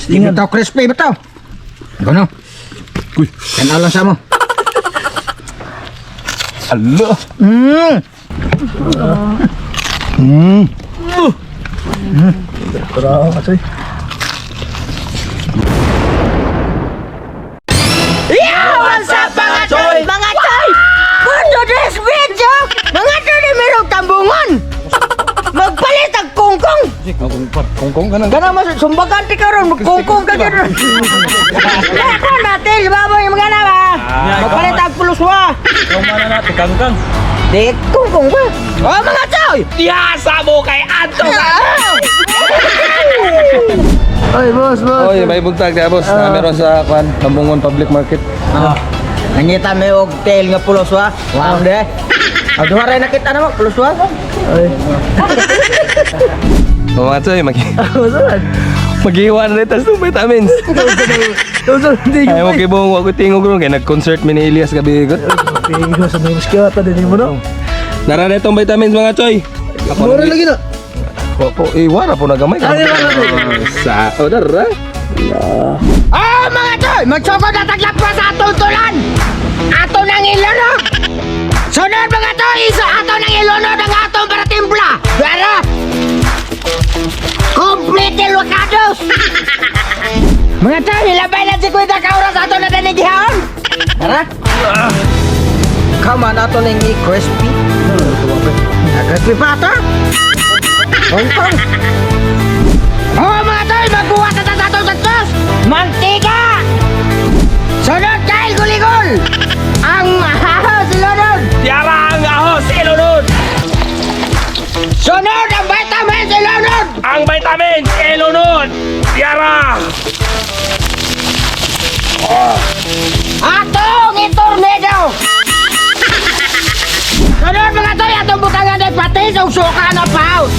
Tingan. Bitaw crispy bitaw. Ano? Uy. Tanaw lang sa mo. Ala. Tara ka, Choy. Yeah, what's up, mga choy? Mga choy! For today's video, mga choy ni merong tambungon! Magpalit ang kungkong! Kungkong ka na. Gana mas sumbagan ti karon, magkungkong ka karon. Kaya ko natin, baboy mga na ba? Magpalit ang puluswa. Kung mana na, kangkang. Di kungkong ba? Oh, mga choy! Yasa mo kay Anto! Oy, boss, boss. Oy, may buntag diya, boss. Na meron sa kwan, Tambungon Public Market. Nangita may og tail nga pulos wa. Wow de. Ang duha ray nakita na mo pulos wa. Oy. O mga choy, mag Saan? maghiwa na rin tas ng vitamins. Saan? Hindi ko Ay mo kibong wa ko tingog ron kay nag-concert mi ni Elias gabi gud. Pingo sa mga muskata din mo, no? Nara na itong vitamins, mga choy. Ako Mura lagi na. Wa po, eh, wara po na gamay. Ay, wara po. Sa, o dara. Oh, mga choy! Magsugod na taglapwa sa atong tulan! Ato nang ilunod! Sunod, mga choy! Isa ato nang ilunod ang atong para timpla! Pero! Complete Locados! Mga choy, nilabay lang si Kuya ka oras ato na danigihaon! Tara. Come on, ato ning i-crispy. Ah, crispy pa ato. Kungkong. Oh, mga choy! Magbuhat na ta sa atong sagtos! Mantika! Sunod, Kyle Guligol! Ang ahos ilunod! Yara ang ahos, ilunod! Sunod ang vitamins ilunod! Ang vitamins, ilunod! Yara! Atong itornado! Sunod, mga toy, atong butangan ng patis ug suka na paus.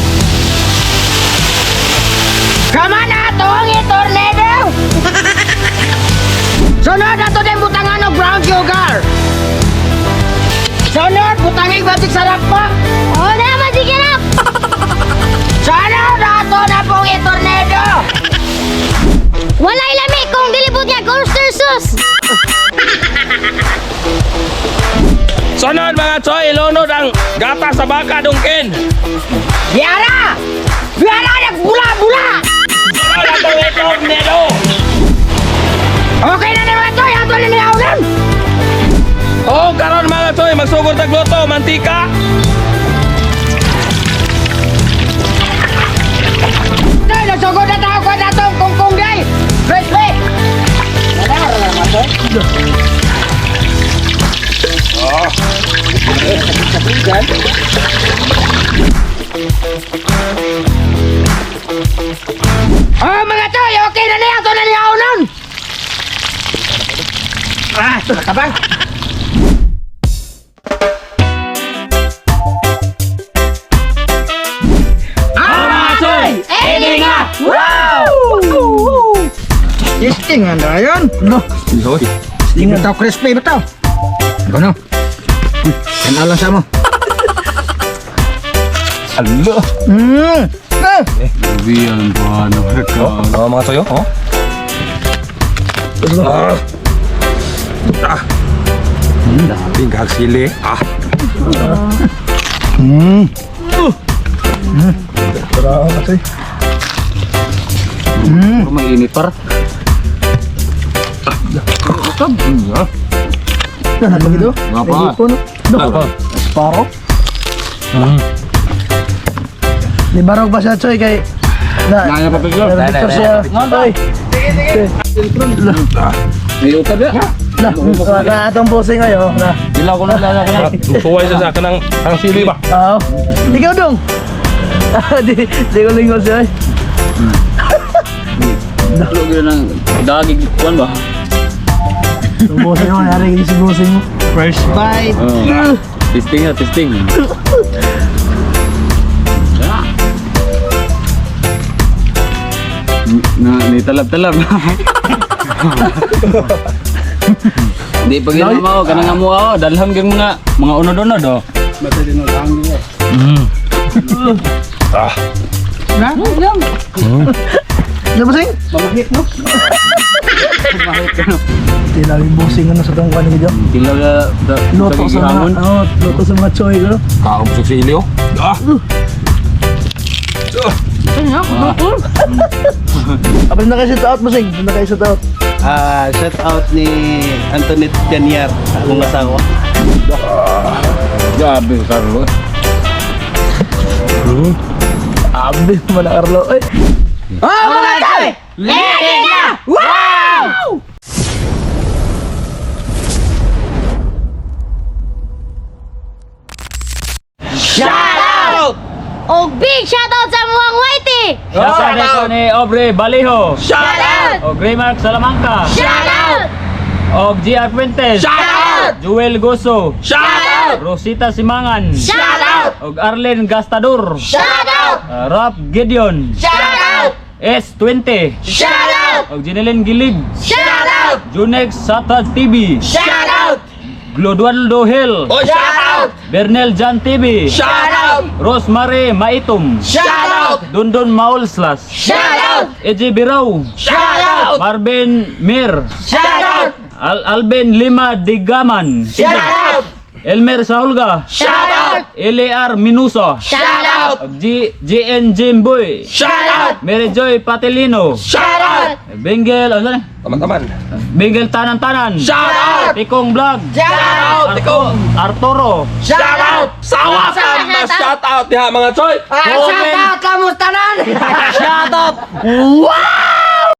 Kaman atong itornado! Sunod ato din butangan og brown sugar. Sunod, butangin magic sarap pa. Oh, na, magic sarap! Sunod ato na pong itornado! Walay lami kung dilibot nga oyster sauce! Sunod, mga choy, ilunod ang gata sa baka, dungkin! Biara! Biara nagbula-bula! Sunod atong itornado! Okay na naman toy, ato na niyaunan! O karon, mga choy, magsugod tagluto, mantika! Toy, nagsugod na tao ko na itong kungkong day! Crispy! Oh, mga toy, okay na niya! Ito na niya unan! Ah, nakabang. Ah, mga choy! Ini nga! Testing ang dayon. No. Hoy. Bitaw crispy bitaw. Ano? Tanaw lang sa mo. Ala. Ah. Oh, mga choy, oh. Ah. Ah. Tinggal sili. Ah. Tara ka, Choy. Mainit par. Na, napag ito? Nga pa. May hipon, no? No. Sparo? Ni Barog ba siya, Choy? Kay... Na, Naya pa picture. na, picture siya. Oy. May utab ya. Na, na atong bossing ngayon. Na. Dilaw ko na lalaki. Suway siya sa akin ang sili ba? Oo. Ikaw dong. Di, di ko lingon siya. eh. Lugi na ng dagig kuan ba? Ang bossing mo, narinig si bossing mo. First Bye. Oh. Testing na, testing. Na ni talab-talab. Di pag ina mo kanang amo oh, dalham gyud mga unod-unod oh. Ah. Ano ba sing? Mamahit no? Mamahit ka no. Tila yung busing ano sa tong kanin dyan. Tila ga Luto sa mga, oh, luto sa mga choy, no? Kaong sa sili oh. Ah. Apil na kayo shout out, busing. Na kayo shout out. Ah, shout out ni Antoinette Janier, akong asawa. Grabe, Carlo. Abi, mana Carlo. Ay, Oh, mga toy! Ready na! Wow! Shout out! Og big shoutout sa muang Whitey! Shout out ni Aubrey Baliho. Shout out! Og Raymark Salamanca. Shout out! Og GR Fuentes. Shout out! Joel Goso. Shout out! Rosita Simangan. Shout out! Og Arlen Gastador. Shout out! Rap Gideon. Shout out! S20. Shout out! Og Jeneline Gilig. Shout out! Junex Satad TV. Shout out! Glodualdo Hill. Oh, shout out! Bernel Jan TV. Shout out! Rosemary Maitum. Shout out! Dundon Maulslas. Shout out! AJ Birau. Shout out! Marvin Mir. Shout out! Alvin Lima Digaman. Shout out! Elmer Saulga. Shout out! LAR Minuso. Shout out! G GN Jimboy. Shout out! Mary Joy Patelino. Shout out! Bengel, ano na? Taman-taman. Bengel Tanan Tanan. Shout out! Tikong Vlog. Shout out! Tikong! Arturo. Shout out! Sawa ka! Shout out diha mga choy! Ah, shout out! Kamusta nan? Shout out! Wow!